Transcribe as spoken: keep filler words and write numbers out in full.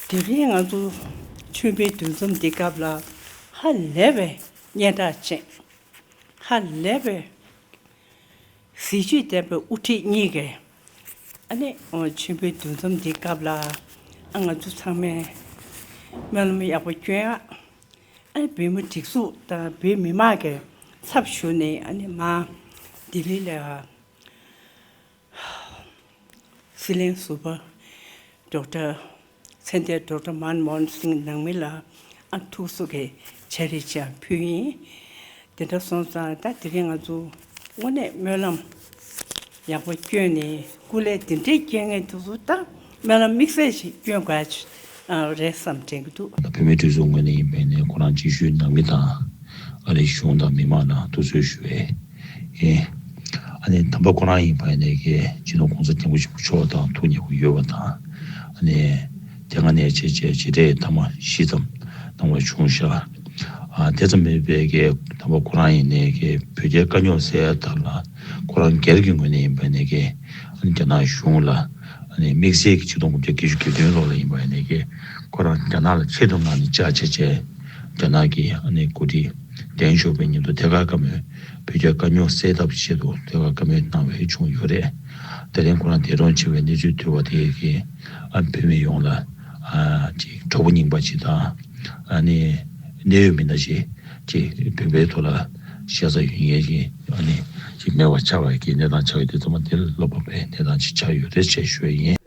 དེ་རིང་ང་ཚོ་མཆོད་འབུལ་འདུ་འཛོམས་འདི་སྐབས་ལ་ཧ་ལས་པའི་སྙན་གྲགས་ཅན། ཧ་ལས་པའི་གཟི་བརྗིད་ལྡན་པའི་དབུ་ཁྲིད་གཉིས་ཀས་ཨ་ནི་མཆོད་འབུལ་འདུ་འཛོམས་འདི་སྐབས་ལ་ཨ་ང་ཚོ་ཚང་མས་སྨོན་ལམ་ཡག་པོ་སྐྱོན་ཨ། ཨ་ནི་བོད་མི་སྒྲིག་འཛུགས་དང་བོད་མི་མང་གི་ཚབ་ཞུས་ནས་ཨ་ནི་མ་ལྡི་ལི་ལ་སྲིད་བློན་ཟུར་པ་ཌོག་ཊར་ཚེ་འདས་ཌོག་ཊར་མན་མོ་ཧན་སིང་ནང་མི་ལ་ཨ་ཐུགས་གསོ་གི་ཕྱག་བྲིས་ཅིག་ཕུལ་ཡིན། དེ་འདྲ་སོང་ཙང་ད་དེ་རིང་ང་ཚོ་དངོས་གནས་སྨོན་ལམ་ཡག་པོ་བསྐྱོན་ནས་སྐུ་ལས་དེ་འདྲའི་སྐྱོན་ངེས་དུས་སུ་ད་སྨོན་ལམ་དམིགས་བསལ་ཞིག་སྐྱོན་དགོས་ཨ་རེད་བསམ་དྲན་གྱི་འདུག་བོད་མིའི་སྒྲིག་འཛུགས་ངོས་ནས་ཡིན་པའི་ནས་ཁོ་རང་སྤྱི་ཞུའི་ནང་མི་དང་ཨ་རིའི་གཞུང་དང་མི་མང་ལ་ཐུགས་གསོ་ཞུ་བའི་ཡིན། ཨ་ནི་དམ་པ་ཁོ་རང་ཡིན་པ་ནས་ཀྱི་སྤྱི་ནོར་༸གོང་ས་༸སྐྱབས་མགོན་ཆེན་པོ་མཆོག་དང་ཐུགས་མཉེས་པོ་ཡོད་པ་དང་། ཨ་ནི་དེ་སྔ་ནས་བྱས་བྱས་བྱས་རྗེས་ཐེངས་མ་བཞི་ཙམ་གནང་བ་བྱུང་ཤག་ཨ་དེ་ཙམ་མིན་པའི་ཀྱི་དམ་པ་ཁོ་རང་ཡིན་ནས་ཀྱི་བོད་རྒྱའི་དཀའ་རྙོག་སེལ་ཡ་དག་ལ་ཁོ་རང་སྒེར་གྱི་ངོས་ནས་ཡིན་པ་ནས་ཀྱི་ཨ་ནི་རྒྱ་ནག་གཞུང་ལ་ཨ་ནི་དམིགས་བསལ་གྱི་ཆིག་སྟོང་དགུ་བརྒྱ་བརྒྱད་ཅུ་གྱ་བདུན་ལོ་ལ་ཡིན་པ་ནས་ཀྱི་ཁོ་རང་རྒྱ་ནག་ལ་ཆེད་དུ་མངགས་ནས་བཅར་བྱས་བྱས་རྒྱ་ནག་གི་ཨ་ནི་འགོ་ཁྲིད་ལྡན་ཞོགས་པའི་ཉིན་དུ་ཐད་ཀར་བཀའ་མོལ། བོད་རྒྱ་དཀའ་རྙོག་སེལ་ཐབས་ཆེད་དུ་ཐད་ཀར་བཀའ་མོལ་གནང་བའི་བྱུང་ཡོད་རེད། དེ་རིང་ཁོ་རང་འདས་གྲོངས་ཕྱིན་པའི་གནས་ཚུལ་ཐོས་པ་དེ་གིས་ཨ་བོད་མི་ཡོངས་ལ་ཨ་ཅིག་གྲོགས་པོ་རྙིང་པ་ཅིག་དང་ཨ་ནི་གནད་ཡོད་མི་སྣ་ཞིག་ཅིག་བོད་པའི་ཐོག་ལ་ཤ་ཚ་ཡོད་མཁན་ཞིག་ཨ་ནི་ཅིག་མེད་པ་ཆགས་པའི་གི་གནས་སྟངས་ཆགས་ཡོད་དེ་ཚང་མ་དེ་བློ་ཕམ་པའི་གནས་སྟངས་ཅིག་ཆགས་ཡོད་རེད་ཅེས་ཞུ་ཡ་ཡིན།